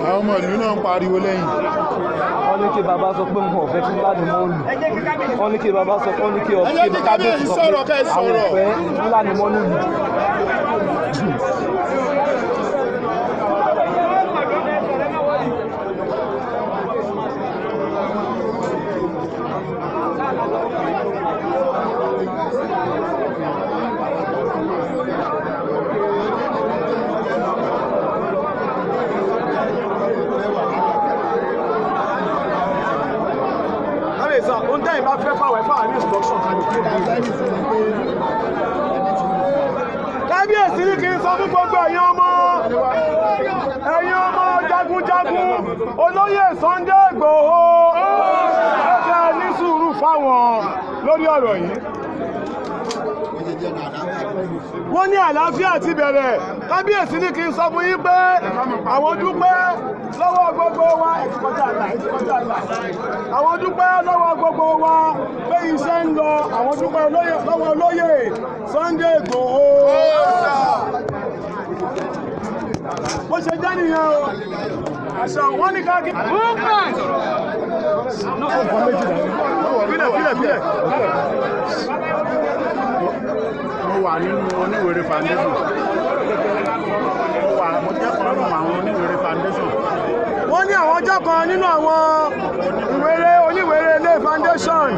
Àwọn ọmọ ìlú náà ń pariwo lẹ́yìn. Wọ́n ní kí bàbá sọ pé wọn ò fẹ́ Fúlàní mọ́ ìlú. Wọ́n ní kí bàbá sọ, wọ́n ní kí Ẹ jẹ́ kí kábíyèsí sọ pé sọ̀rọ̀, kẹ́ ẹ àwọn ò sọ̀rọ̀. fẹ́ Fúlàní mọ́ nílùú. Kábíyèsí, ohun tẹ́yìn bá fẹ́ fáwọn ẹ̀fọ́ àní instruction kan ní. Kábíyèsí ní kí n sọ fún gbogbo ẹ̀yin ọmọ jagunjagun olóyè Sunday Igboho, ó kẹ́ ẹ ní sùúrù fáwọn lórí ọ̀rọ̀ yìí. Wọ́n ní àlàáfíà ti bẹ̀rẹ̀. Kábíyèsí ní kí n sọ fún yín pé àwọn dúpẹ́ lọ́wọ́ gbogbo wa. Ẹ ti kọjá àlà, ẹ ti kọjá àlà. Àwọn dúpẹ́ lọ́wọ́ gbogbo wa pé iṣẹ́ ń lọ. Àwọn dúpẹ́ lọ́wọ́ olóyè Sunday Igboho. Bó ṣe jẹ́ nìyẹn o. Àṣà wọn ní ká kí. Movement! Fílẹ̀, fílẹ̀, fílẹ̀. Mo wà nínú Oníwèrè Foundation. Mo wà, mo jẹ́ kan nínú àwọn Oníwèrè Foundation. Wọ́n ní àwọn ọjọ́ kan nínú àwọn ìwéré Oníwèrè Ilé Foundation.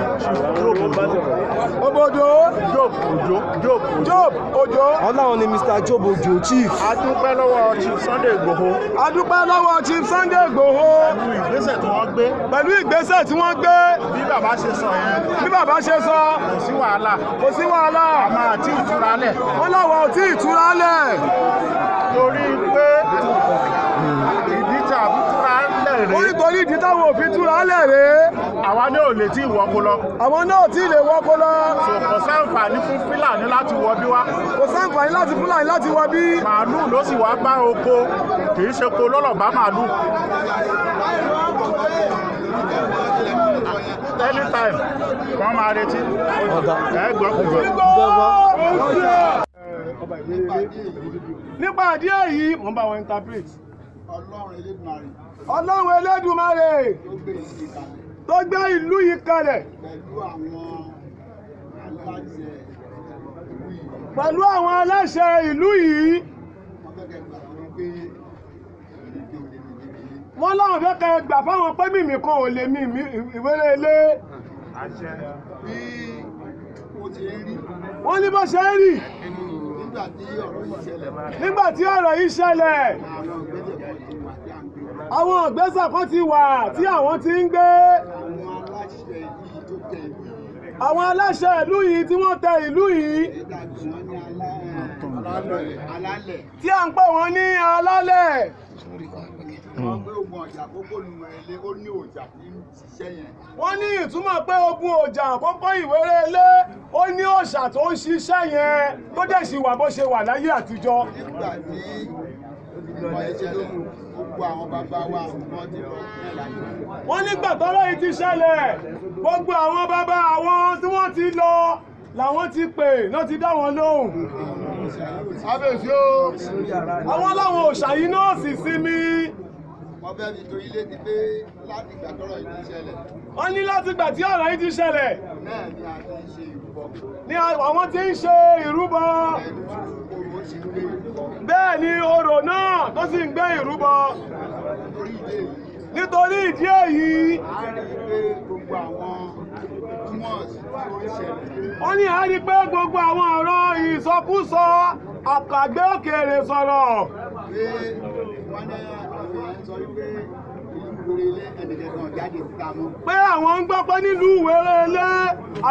Obodo. Job Ojo, Job Ojo. Job Ojo. Wọ́n láwọn ni Mr Job Ojo, chief. A dúpẹ́ lọ́wọ́ Chief Sunday Igboho A dúpẹ́ lọ́wọ́ Chief Sunday Igboho pẹ̀lú ìgbésẹ̀ tí wọ́n gbé. Pẹ̀lú ìgbésẹ̀ tí wọ́n gbé. Bí bàbá ṣe sọ yẹn, Bí bàbá ṣe sọ, kò sí wàhálà. Kò sí wàhálà. A máa tí ìtura lẹ̀. Wọ́n láwọn ò tí ì túra lẹ̀. Torí pé ìdí tí a fi túra lẹ̀ Wọ́n rèé. nítorí ìdí táwọn ò fi túra lẹ̀ rèé. Àwa ní ò lè tí ì wọ́kọ lọ. Àwọn náà ò tí ì lè wọ́kọ́ lọ. So kò sáǹfààní fún Fúlàní láti wọ bí wá. Kò sáǹfààní láti Fúlàní láti wọ bí. Màálù ló sì wá bá oko, kì í ṣe ko lọ́lọ̀ bá màálù. Anytime wọ́n máa retí. Ọ̀gá. Ẹ gbọ́ kò gbọ́. Nípa ìdí èyí, mo ń bá wọn interpret. Ọlọ́run Elédùmarè Ọlọ́run Elédùmarè tó gbé ìlú kalẹ̀ tó gbé ìlú yìí kalẹ̀ pẹ̀lú àwọn aláṣẹ ìlú yìí, pẹ̀lú àwọn aláṣẹ ìlú yìí, wọ́n fẹ́ kẹ́ gbà wọ́n pé ìdíje òde ní ìdíje ilé. Wọ́n láwọn fẹ́ kẹ́ gbà fáwọn pé mímì kan ò lè mí Ìwéré Ilé. Bí ó ti ń rí, Wọ́n ní bó ṣe ń rì, nígbà tí ọ̀rọ̀ yìí ṣẹlẹ̀, nígbà tí ọ̀rọ̀ yìí ṣẹlẹ̀, àwọn ìgbésẹ̀ kan ti wà tí à ń gbé. Àwọn ìgbésẹ̀ kan ti wà tí àwọn ti ń gbé. Àwọn aláṣẹ yìí tó tẹ ìlú yìí, Àwọn aláṣẹ ìlú yìí tí wọ́n tẹ ìlú yìí, èyí tá a pè wọ́n ní alálẹ̀, tí à ń pè wọ́n ní alálẹ̀, wọ́n gbé ogun ọjà àkókò nù ilé, ó ní òòjà tí ń ṣiṣẹ́ yẹn. Wọ́n ní ìtumọ̀ pé ogun òjà àkọ́kọ́ Ìwéré Ilé, ó ní òòṣà tó ń ṣiṣẹ́ yẹn tó dẹ̀ sì wà bó ṣe wà láyé àtijọ́. Nígbà tí ìmọ̀ ìṣẹ̀lẹ̀, gbogbo àwọn bàbá wa wọ́n ti lọ ní ìlànà. Wọ́n nígbà tọ́rọ̀ yìí ti ṣẹlẹ̀, gbogbo àwọn bàbá àwọn tí wọ́n ti lọ làwọn ti pè náà ti dá wọn lóhùn. Kábíyèsí o. Àwọn láwọn òòṣà yìí náà sì sinmi. Wọ́n fẹ́ fi torí létí pé láti ìgbà tọ́rọ̀ yìí ti ṣẹlẹ̀, Wọ́n ní láti gbà tí ọ̀rọ̀ yìí ti ṣẹlẹ̀ náà ni a ti ń ṣe ìrúbọ. ní àwọn tí ń ṣe ìrúbọ. Pẹ̀lú orò sì ń gbé ìrúbọ. Bẹ́ẹ̀ ni orò náà tó sì ń gbé ìrúbọ. Torí ìdí èyí, Nítorí ìdí èyí, a rí i pé gbogbo àwọn rumors tí ó ń ṣẹlẹ̀, wọ́n ní a rí pé gbogbo àwọn ọ̀rọ̀ ìsọkúsọ àkàgbé òkèèrè sọ̀rọ̀ pé wọ́n ní àwọn èèyàn sọ wípé ìlú Ìwéré Ilé, ẹnìkankan jáde síta mọ́. Pé àwọn ń gbọ́ pé nílùú Ìwéré Ilé,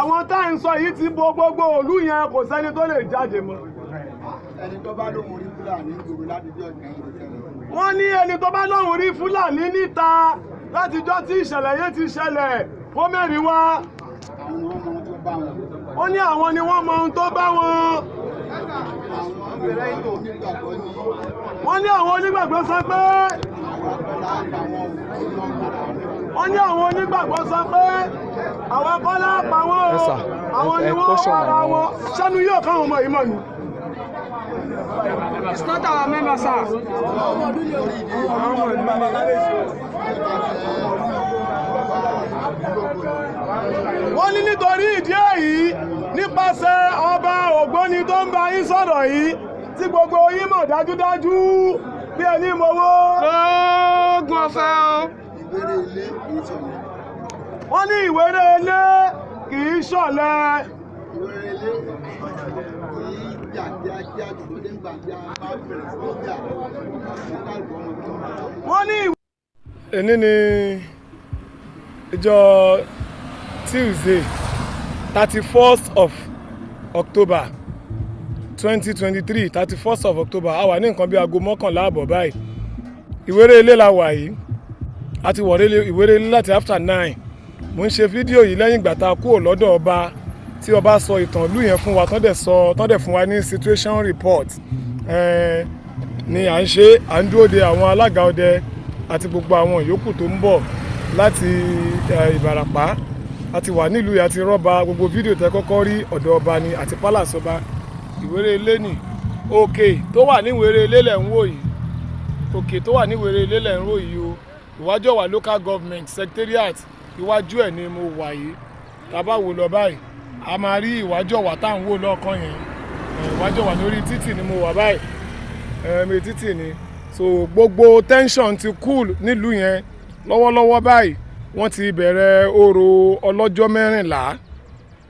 àwọn tá à ń sọ yìí ti bo gbogbo òlú yẹn, kò sẹ́ni tó lè jáde mọ́. Ẹni tó bá lóun rí Fúlàní gbòòrò láti bí ọ̀gbìn yìí ti ṣẹlẹ̀, Wọ́n ní ẹni tó bá lóun rí Fúlàní níta látijọ́ tí ìṣẹ̀lẹ̀ yẹn ti ṣẹlẹ̀, kó mẹ́rin wá. Àwọn ọmọ tó bá wọn. Wọ́n ní àwọn ni wọ́n mọ ohun tó bá wọn. Àwọn onígbàgbọ́ ní Wọ́n ní àwọn onígbàgbọ́ sọ pé àwọn akọ́lá àtàwọn òun wọn padà wọn. Wọ́n ní àwọn onígbàgbọ́ sọ pé àwọn kọ́lá pa wọ́n o, Yes, sir. àwọn ni Ẹ wọ́n caution para àwọn- wọn. Sẹ́nu yóò káwọn ọmọ yìí mọ̀ ni. It's not our member, sir. Nítorí ìdí nípasẹ̀ ọba Àbúgbògbò. Wọ́n ní nítorí ìdí èyí, nípasẹ̀ ọba ògbóni tó ń bá yín sọ̀rọ̀ yìí, tí gbogbo yín mọ̀ dájúdájú bí ẹni mowó. Lóògùn ọ̀fẹ́ o. Ìwéré Ilé kì í ṣọ̀lẹ. Wọ́n ní Ìwéré Ilé kì í ṣọ̀lẹ. Ìwéré Ilé kì í jà kíákíá, ṣùgbọ́n nígbà tí a bá bẹ̀rẹ̀ sí ní jà, nígbà tí wọ́n mọ̀ tó máa. Wọ́n ní ìwé. Èní ni ìjọ Tuesday, 31st of October 2023, 31st of October. A wà ní nǹkan bí aago 11:30 báyìí. Ìwéré Ilé la wà yìí. A ti wọ̀rẹ́ Ìwéré Ilé láti after 9. Mo ń ṣe fídíò yìí lẹ́yìn ìgbà tá a kúrò lọ́dọ̀ ọba, tí ọba sọ ìtàn ìlú yẹn fún wa, tán dẹ̀ sọ, tán dẹ̀ fún wa ní situation report ni à ń ṣe. À ń dúró de àwọn alága ọdẹ àti gbogbo àwọn yòókù tó ń bọ̀ láti Ìbàràpá. A ti wà nílùú yìí, a ti rọ́ba. Gbogbo fídíò tẹ kọ́kọ́ rí, ọ̀dọ̀ ọba ni àti palace ọba Ìwéré Ilé nì. Òkè tó wà ní Ìwéré Ilé lẹ̀ ń wò yìí. Òkè tó wà ní Ìwéré Ilé lẹ̀ ń wò yìí o. Ìwájú Ọ̀wà Local Government Secretariat, iwájú ẹ̀ ni mo wà yìí. Tá a bá wò lọ báyìí, a máa rí ìwájú Ọ̀wà tá à ń wò lọ́ọ̀kan yẹn. Ìwájú Ọ̀wà lórí títì ni mo wà báyìí, ẹ̀ẹ́mì títì ni. So gbogbo tension ti cool nílùú yẹn lọ́wọ́lọ́wọ́ báyìí. Wọ́n ti bẹ̀rẹ̀ orò ọlọ́jọ́ 14.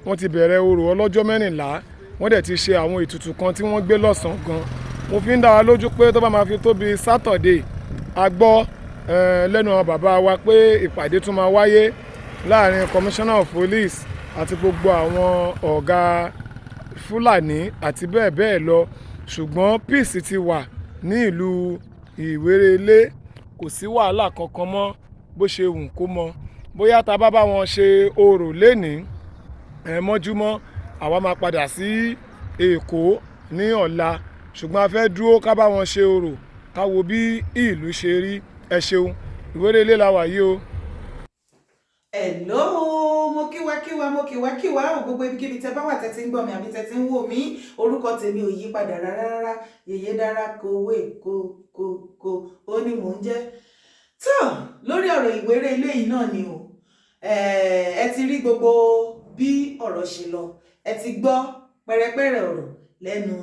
Wọ́n ti bẹ̀rẹ̀ orò ọlọ́jọ́ 14. Wọ́n dẹ̀ ti ṣe àwọn ètùtù kan tí wọ́n gbé lọ́sàn-án gan. Mo fi ń dá wa lójú pé tó bá máa fi tó bí Saturday, a gbọ́ lẹ́nu àwọn bàbá wa pé ìpàdé tún máa wáyé láàrin commissioner of police àti gbogbo àwọn ọ̀gá Fúlàní àti bẹ́ẹ̀ bẹ́ẹ̀ lọ. Ṣùgbọ́n peace ti wà ní ìlú Ìwéré Ilé. Kò sí wàhálà kankan mọ́ bó ṣe wù kó mọ. Bóyá tá a bá bá wọn ṣe orò lénìí ẹ̀ mọ́júmọ́, àwa máa padà sí Èkó ní ọ̀la, ṣùgbọ́n a fẹ́ dúró ká bá wọn ṣe orò, ká wo bí ìlú ṣe rí. Ẹ ṣeun. Ìwéré Ilé la wà yìí o. Hello, mo kíwákíwá, mo kíwákíwá ò. Gbogbo ibikíbi tẹ bá wà tẹ ti ń gbọ́ mi àbí tẹ ti ń wò mí, orúkọ tèmi ò yí padà rárá rárá. Yèyé Dára kowé kó kó kó ó ní mò ń jẹ́. Tó lórí ọ̀rọ̀ Ìwéré Ilé yìí náà ni o. Ẹ ti rí gbogbo bí ọ̀rọ̀ ṣe lọ. Ẹ ti gbọ́ pẹ̀rẹ̀pẹ̀rẹ̀ ọ̀rọ̀ lẹ́nu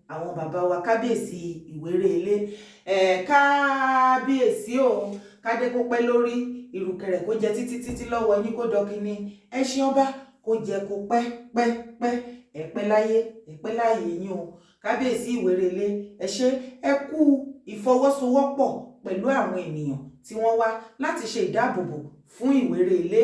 àwọn bàbá wa, kábíyèsí Ìwéré Ilé. Kábíyèsí o, kádé kó pẹ́ lórí, ìrùkẹ̀rẹ̀ kó jẹ títí títí lọ́wọ́ yín, kó dọkínní, ẹṣin ọba kó jẹ kó pẹ́ pẹ́ pẹ́. Ẹ pẹ́ láyé, ẹ pẹ́ láàyè yín o, kábíyèsí Ìwéré Ilé. Ẹ ṣé, ẹ kú ìfọwọ́sowọ́pọ̀ pẹ̀lú àwọn ènìyàn tí wọ́n wá láti ṣe ìdáàbòbò fún Ìwéré Ilé.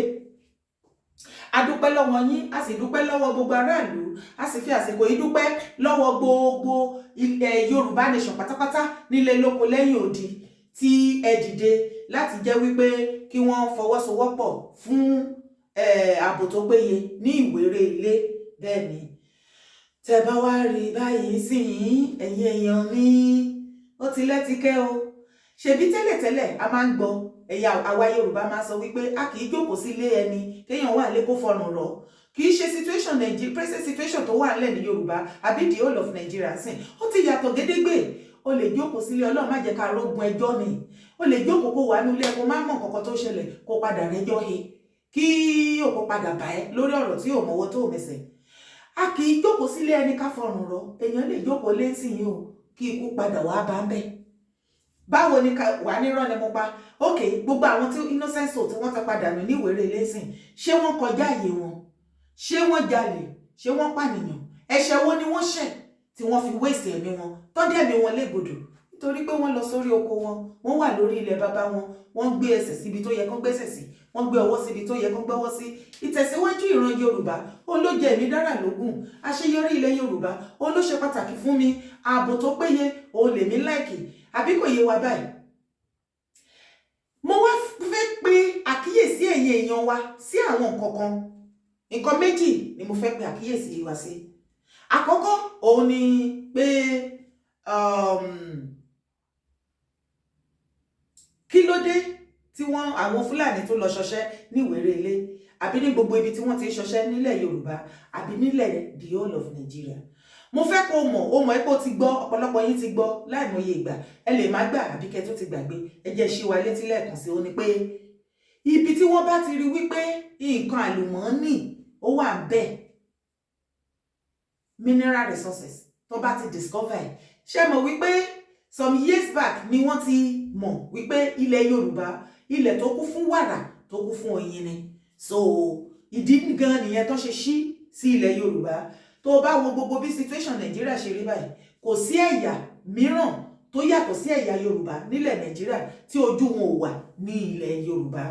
A dúpẹ́ lọ́wọ́ yín, a sì dúpẹ́ lọ́wọ́ gbogbo aráàlú, a sì fi àsìkò yìí dúpẹ́ lọ́wọ́ gbogbo ilẹ̀ Yorùbá nation pátápátá, nílé lóko lẹ́yìn odi, tí ẹ dìde láti jẹ́ wípé kí wọ́n fọwọ́sowọ́pọ̀ fún ààbò tó péye ní Ìwéré Ilé. Bẹ́ẹ̀ ni, tẹ́ bá wá rí báyìí sí yín, ẹ̀yin èèyàn mi, ó ti lẹ́tíkẹ́ o. Ṣebí tẹ́lẹ̀tẹ́lẹ̀ a máa ń gbọ́, ẹ̀yà àwa Yorùbá máa sọ wípé a kì í jókòó sí ilé ẹni kéèyàn wà lé kó fọrùn rọ̀. Kì í ṣe situation Nigeria, present situation tó wà nílẹ̀ ní Yorùbá àbí the whole of Nigeria sìn, ó ti yàtọ̀ gédégbé. O lè jókòó sílé, Ọlọ́run má jẹ́ ká rógun ẹjọ́ ni. O lè jókòó kó wà nílé, kó má mọ̀ nǹkan tó ṣẹlẹ̀, kó padà rẹ́jọ́ he, kí òkú padà bá ẹ lórí ọ̀rọ̀ tí ò mọwọ́ tó mẹsẹ̀. A kì í jókòó sílé ẹni ká fọrùn rọ. Èèyàn lè jókòó lé sí yín o, kí ikú padà wá bá ń bẹ̀. Báwo ni wà nírọ́ ni mo pa? Ok, gbogbo àwọn tí innocent soul tí wọ́n ti padà nù ní Ìwéré Ilé sìn, ṣé wọ́n kọjá àyè wọn? Ṣé wọ́n jalè? Ṣé wọ́n pànìyàn? Ẹ̀ṣẹ̀ wo ni wọ́n ṣẹ̀ tí wọ́n fi wéèsì ẹ̀mí wọn, tọ́jú ẹ̀mí wọn légbodò? Nítorí pé wọ́n lọ sórí oko wọn, wọ́n wà lórí ilẹ̀ bàbá wọn, wọ́n gbé ẹsẹ̀ síbi tó yẹ kán gbẹ́sẹ̀ sí, wọ́n gbé ọwọ́ síbi tó yẹ kán gbọ́wọ́ sí. Ìtẹ̀síwájú ìran Yorùbá ó ló jẹ èmi dára lógún. Àṣeyọrí ilẹ̀ Yorùbá ó ló ṣe pàtàkì fún mi. Ààbò tó péye òun lèmi like. Àbí kò yé wa báyìí? Mo wá fẹ́ pe àkíyèsí ẹ̀yin èèyàn wa sí àwọn nǹkan kan. Nǹkan méjì ni mo fẹ́ pe àkíyèsí wa sí. Àkọ́kọ́ òun ni pé kí ló dé tí wọ́n, àwọn Fúlàní tó lọ ṣọṣẹ́ ní Ìwéré Ilé àbí ní gbogbo ibi tí wọ́n ti ń ṣọṣẹ́ nílẹ̀ Yorùbá àbí nílẹ̀ the whole of Nigeria? Mo fẹ́ kó mọ̀, ó mọ̀ pé ó ti gbọ́, ọ̀pọ̀lọpọ̀ yín ti gbọ́ láìmọye ìgbà. Ẹ lè má gbà àbí kẹ́ tó ti gbàgbé. Ẹ jẹ́ ṣí wa létí lẹ́ẹ̀kan sí. Ó ní pé ibi tí wọ́n bá ti rí wípé nǹkan àlùmọ́ọ́nì ó wà ń bẹ̀, mineral resources, tó bá ti discover ẹ̀, ṣé mọ̀ wípé some years back ni wọ́n ti mọ̀ wípé ilẹ̀ Yorùbá, ilẹ̀ tó kún fún wàrà, tó kún fún oyin ni? So ìdí gan nìyẹn tó ṣe ṣí sí ilẹ̀ Yorùbá. Tó o bá wo gbogbo bí situation Nàìjíríà ṣe rí báyìí, kò sí ẹ̀yà mìíràn tó yàtọ̀ sí ẹ̀yà Yorùbá nílẹ̀ Nàìjíríà tí ojú wọn ò wà ní ilẹ̀ Yorùbá.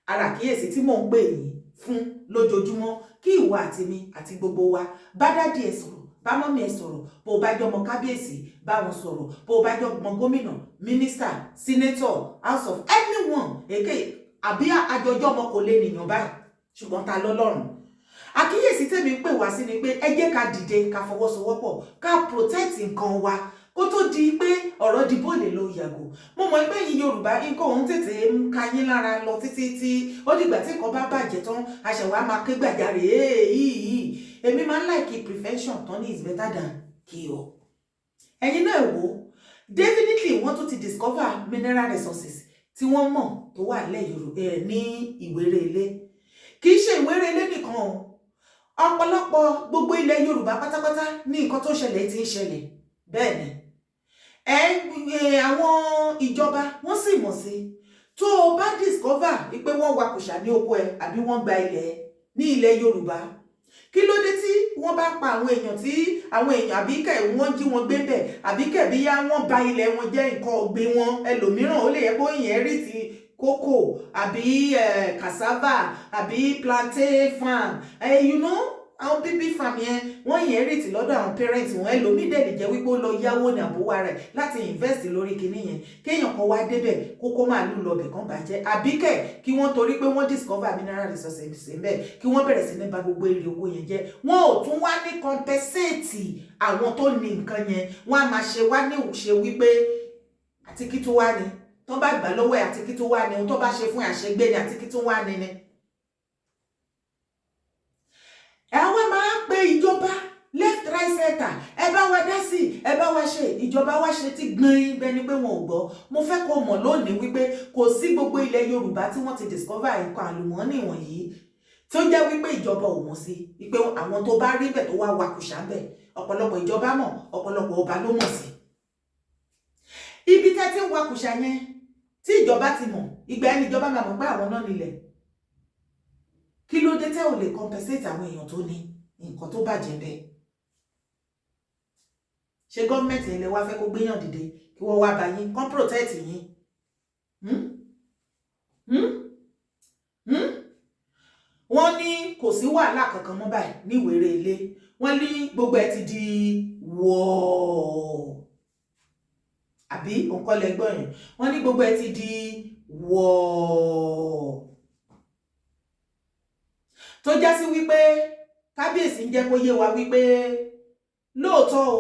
Ara kíyèsí tí mò ń pè yín fún lójoojúmọ́, kí ìwọ àti mi àti gbogbo wa bá daddy ẹ sọ̀rọ̀, bá mummy ẹ sọ̀rọ̀, bó o bá jọmọ kábíyèsí, bá wọn sọ̀rọ̀, bó o bá jọmọ gómìnà, mínísítà, senator, house of anyone èké, àbí àjọjọ́ ọmọ kò lè nìyàn báyìí, ṣùgbọ́n ta lọ́lọ́run. Àkíyèsí tèmi ń pè wá sí ni pé ẹ jẹ́ ká dìde, ká fọwọ́sowọ́pọ̀, ká protect nǹkan wa kó tó di pé ọ̀rọ̀ di bóòlè ló yàgò. Mo mọ̀ pé yín Yorùbá, nǹkan òun tètè ń ka yín lára lọ títí tí ó dìgbà tí nǹkan bá bàjẹ́ tán, àṣẹwà máa ké gbàjarè. Èyí èmi máa ń like prevention tán ní is better than cure. Ẹ̀yin náà wò ó, definitely wọ́n tún ti discover mineral resources tí wọ́n mọ̀ tó wà nílẹ̀ ní Ìwéré Ilé. Kì í ṣe Ìwéré Ilé nìkan o, ọ̀pọ̀lọpọ̀ gbogbo ilẹ̀ Yorùbá pátápátá ní nǹkan tó ṣẹlẹ̀ ti ń ṣẹlẹ̀. Bẹ́ẹ̀ ni ẹ, àwọn ìjọba wọ́n sì mọ̀ sí. Tó o bá discover wípé wọ́n wakùsà ní oko ẹ àbí wọ́n gba ilẹ̀ ní ilẹ̀ Yorùbá, kí ló dé tí wọ́n bá pa àwọn èèyàn, tí àwọn èèyàn, àbí kẹ̀ wọ́n jí wọn gbé bẹ̀, àbí kẹ̀ bí yá wọ́n ba ilẹ̀ wọn jẹ́, nǹkan ọ̀gbìn wọn, ẹlòmíràn ó lè yẹ kó inherit kókò àbí cassava àbí plantain farm, àwọn baby farm yẹn, wọ́n inherit lọ́dọ̀ àwọn parents wọn. Ẹlòmíì dẹ̀ lè jẹ́ wípé ó lọ yáwó ní àbúwá rẹ̀ láti invest lórí kinní yẹn, kéèyàn kan wá débẹ̀ kókó màálù lọbẹ̀ kan bàjẹ́, àbí kẹ̀ kí wọ́n torí pé wọ́n discover mineral resources ńbẹ̀, kí wọ́n bẹ̀rẹ̀ sí ní ba gbogbo èrè oko yẹn jẹ́. Wọn ò tún wá ní compensate àwọn tó ní nǹkan yẹn. Wọ́n á máa ṣe wá ní ṣe wípé àti kí tó wá ní tó bá gbà lọ́wọ́ ẹ̀, àti kí tó wá ní ohun tó bá ṣe fún àṣegbé ni, àti kí tó wá ní ni. Ẹ wá máa pe ìjọba left, right, center, ẹ bá wa dá sí, ẹ bá wa ṣe. Ìjọba wa ṣe tí gbọ́n bẹ́ẹ̀ ni pé wọn ò gbọ́. Mo fẹ́ kó mọ̀ lónìí wípé kò sí gbogbo ilẹ̀ Yorùbá tí wọ́n ti discover nǹkan àlùmọ́ọ́nì wọ̀nyí tó jẹ́ wípé ìjọba ò mọ̀ sí, wípé àwọn tó bá rí bẹ̀ tó wá wakùsà ń bẹ̀, ọ̀pọ̀lọpọ̀ ìjọba mọ̀, ọ̀pọ̀lọpọ̀ ọba ló mọ̀ sí. Ibi tẹ́ ti ń wakùsà yẹn tí ìjọba ti mọ̀, ìgbà ẹni ìjọba máa mọ̀ pé àwọn náà nílẹ̀. Kí ló dé tẹ́ ò lè compensate àwọn èèyàn tó ní nǹkan tó bàjẹ́ bẹ́ẹ̀? Ṣé gọ́ọ̀mẹ̀ntì ilẹ̀ wa fẹ́ kó gbéyàn dìde kí wọ́n wá bá yín kán protect yín? Hmm? Hmm? Hmm? Wọ́n ní kò sí wàhálà kankan mọ́ báyìí ní Ìwéré Ilé. Wọ́n ní gbogbo ẹ̀ ti di wọ́ọ̀, àbí òǹkọ́ lẹ́gbọ̀n yẹn? Wọ́n ní gbogbo ẹ̀ ti di wọ́ọ̀, tó já sí wípé kábíyèsí ń jẹ́ kó yé wa wípé lóòótọ́ o,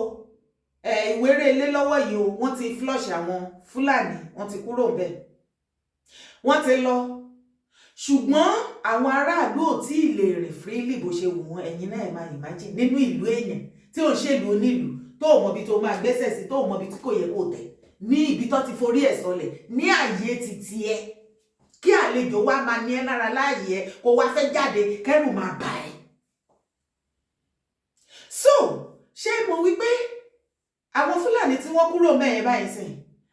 Ìwéré Ilé lọ́wọ́ yìí o, wọ́n ti flush àwọn Fúlàní, wọ́n ti kúrò ńbẹ̀, wọ́n ti lọ, ṣùgbọ́n àwọn aráàlú ò tí ì lè rìn freely bó ṣe wù wọ́n. Ẹ̀yin náà ẹ̀ máa imagine nínú ìlú èèyàn tí ò ń ṣèlú onílùú, tó ò mọbi tó máa gbẹ́sẹ̀ sí, tó ò mọbi tí kò yẹ kó tẹ̀, ní ibi tó ti forí ẹ̀ sọlẹ̀ ní ààyè títí ẹ, kí àlejò wa máa ní ẹ lára láàyè ẹ, kó wá fẹ́ jáde, kẹ́rù máa bà ẹ́. So ṣé mo wí pé àwọn Fúlàní tí wọ́n kúrò mẹ́ẹ̀ báyìí sìn,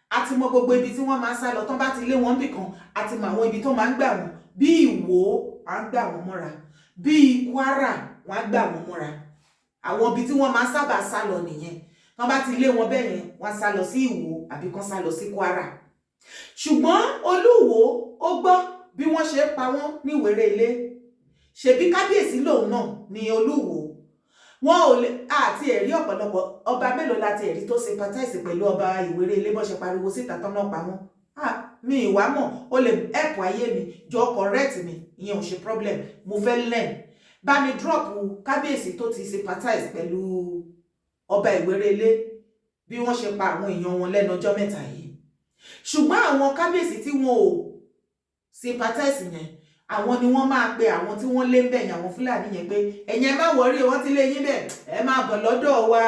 àti mọ gbogbo ibi tí wọ́n máa ń sá lọ tán bá ti lé wọn bì kan, àti mọ àwọn ibi tó máa ń gbà wọ́n. Bí Ìwó, à ń gbà wọ́n mọ́ra, bí Kwara, wọ́n á gbà wọ́n mọ́ra. Àwọn ibi tí wọ́n máa ń sábà sá lọ nìyẹn. Tán bá ti lé wọn bẹ́ẹ̀ yẹn, wọ́n á sá lọ sí Ìwó àbí kán sá lọ sí Kwara. Ṣùgbọ́n Olúwo ó gbọ́ bí wọ́n ṣe pa wọ́n ní Ìwéré Ilé. Ṣebí kábíyèsí lòun náà ní Olúwo. Wọn ò lè àti ẹ̀rí ọ̀pọ̀lọpọ̀ ọba mélòó láti ẹ̀rí tó sympathize pẹ̀lú ọba Ìwéré Ilé bó ṣe pariwo síta tán náà pa wọ́n. Ah, mi ìwà mọ̀, ó lè help ayé mi, jọ correct mi, ìyẹn ò ṣe problem. Mo fẹ́ learn. Bá mi drop kábíyèsí tó ti sympathize pẹ̀lú ọba Ìwéré Ilé bí wọ́n ṣe pa àwọn èèyàn wọn lẹ́nu ọjọ́ mẹ́ta yìí. Ṣùgbọ́n àwọn kábíyèsí tí wọn ò sympathize yẹn, Àwọn ni wọ́n máa pe àwọn tí wọ́n lé ń bẹ̀ yẹn, àwọn Fúlàní yẹn, pé ẹ̀yin ẹ má worry, wọ́n ti lé yín bẹ̀, ẹ máa bọ̀ lọ́dọ̀ wa.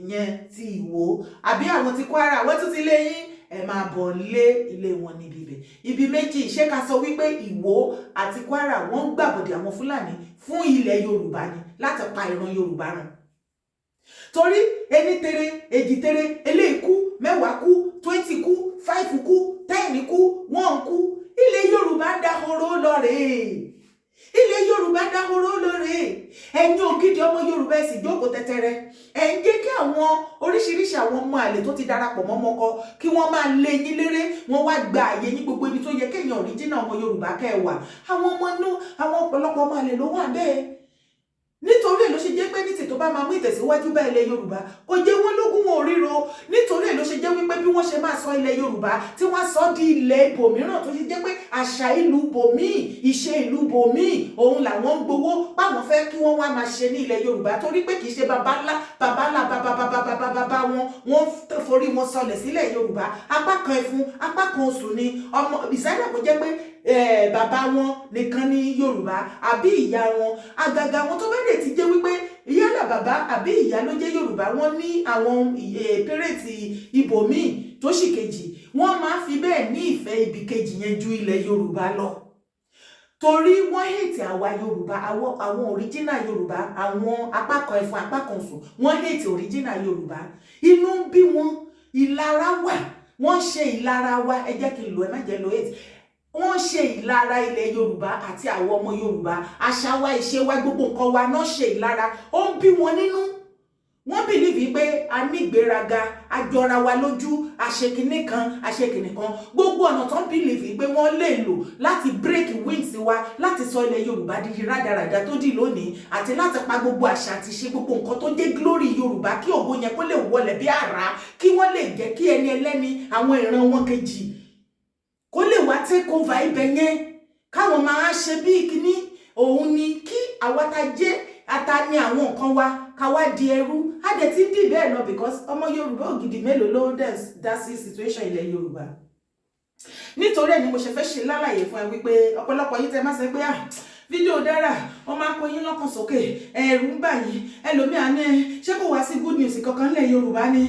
Ìyẹn ti Ìwó. Àbí àwọn ti Kwara, wọ́n tún ti lé yín, ẹ máa bọ̀ lé ilé wọn níbi ibẹ̀. Ibi méjì, ṣé ká sọ wípé Ìwó àti Kwara, wọ́n ń gbàbọ̀dẹ̀ àwọn Fúlàní fún ilẹ̀ Yorùbá ni láti pa ìran Yorùbá run? Torí ení tere, èjì tere, eléyìí kú, 10 kú, 20 kú, 5 kú, 10 kú, 1 kú, ilẹ̀ Yorùbá ń dahoro lọ́rẹ̀ẹ́. Ilẹ̀ Yorùbá ń dahoro lọ́rẹ̀ẹ́. Ẹ̀yin ògidì ọmọ Yorùbá, ẹ̀ sì jókòó tẹ́tẹ́rẹ́, ẹ̀ ń jẹ́ kí àwọn oríṣiríṣi àwọn ọmọ àlè tó ti darapọ̀ mọ́ ọmọkọ kí wọ́n máa lé yín léré. Wọ́n wá gba àyè yín, gbogbo ibi tó yẹ kéèyàn original ọmọ Yorùbá kẹ́ ẹ wà, àwọn ọmọ inú, àwọn ọ̀pọ̀lọpọ̀ ọmọ àlè ló wà bẹ́ẹ̀. Nítorí ẹ̀ ló ṣe jẹ́ pé ní tètò bá máa mú ìtẹ̀síwájú bá ilẹ̀ Yorùbá, kò jẹ́ wọ́n lógún, wọn ò ríro. Nítorí ẹ̀ ló ṣe jẹ́ wípé bí wọ́n ṣe máa sọ ilẹ̀ Yorùbá tí wọ́n sọ di ilẹ̀ ibòmíràn, tó ṣe jẹ́ pé àṣà ìlú bòmíì, ìṣe ìlú bòmíì, òun làwọn ń gbowó páwọn fẹ́ kí wọ́n wá máa ṣe ní ilẹ̀ Yorùbá, torí pé kì í ṣe baba ńlá baba ńlá baba baba baba baba wọn, wọ́n forí wọn sọlẹ̀ sílẹ̀ Yorùbá. Apá kan ẹfun, apá kan oṣù ni ọmọ ìsáyà, kò jẹ́ pé bàbá wọn nìkan ní Yorùbá àbí ìyá wọn. Àgàgà wọn tó bá dẹ̀ ti jẹ́ wípé yálà bàbá àbí ìyá ló jẹ́ Yorùbá, wọ́n ní àwọn parent ibòmíì tó sì kejì, wọ́n máa fi bẹ́ẹ̀ ní ìfẹ́ ibì kejì yẹn ju ilẹ̀ Yorùbá lọ, torí wọ́n hate àwa Yorùbá, àwọn original Yorùbá, àwọn apá kan ẹ̀fọn, apá kan sùn. Wọ́n hate original Yorùbá, inú ń bí wọn, ìlara wà, wọ́n ń ṣe ìlara wa. Ẹ jẹ́ kí n lò, ẹ má jẹ́ lo hate. Wọ́n ṣe ìlara ilẹ̀ Yorùbá àti àwọn ọmọ Yorùbá, àṣà wa, ìṣe wa, gbogbo nǹkan wa náà ṣe ìlara. Ó ń bí wọn nínú. Wọ́n believe pé a ní ìgbéraga, a jọra wa lójú, àṣekínní kan, àṣekínní kan. Gbogbo ọ̀nà tó ń believe pé wọ́n lè lò láti break wings wa, láti sọ ilẹ̀ Yorùbá di rádaràda tó dì lónìí, àti láti pa gbogbo àṣà àti ṣe gbogbo nǹkan tó jẹ́ glory Yorùbá, kí ògo yẹn kó lè wọlẹ̀ bí àrá, kí wọ́n lè jẹ́ kí ẹni ẹlẹ́ni, àwọn ìran wọn kejì, kó lè wá take over ibẹ̀ yẹn, káwọn máa ṣe bí kíní òun ni, kí àwa ta jẹ́ ata ní àwọn nǹkan wa, ká wá di ẹrú. Á dẹ̀ ti ń dì bẹ́ẹ̀ lọ, because ọmọ Yorùbá ògidì mélòó ló dẹ̀ dá sí situation ilẹ̀ Yorùbá? Nítorí ẹ̀ ni mo ṣe fẹ́ ṣe lálàyé fún ẹ wípé ọ̀pọ̀lọpọ̀ yìí tẹ má ṣe pé, ah, fídíò dára, wọ́n máa ń kó yín lọ́kàn sókè, ẹ̀rù ń bà yín. Ẹlòmíà ní, ṣé kò wá sí good news kankan nílẹ̀ Yorùbá ni?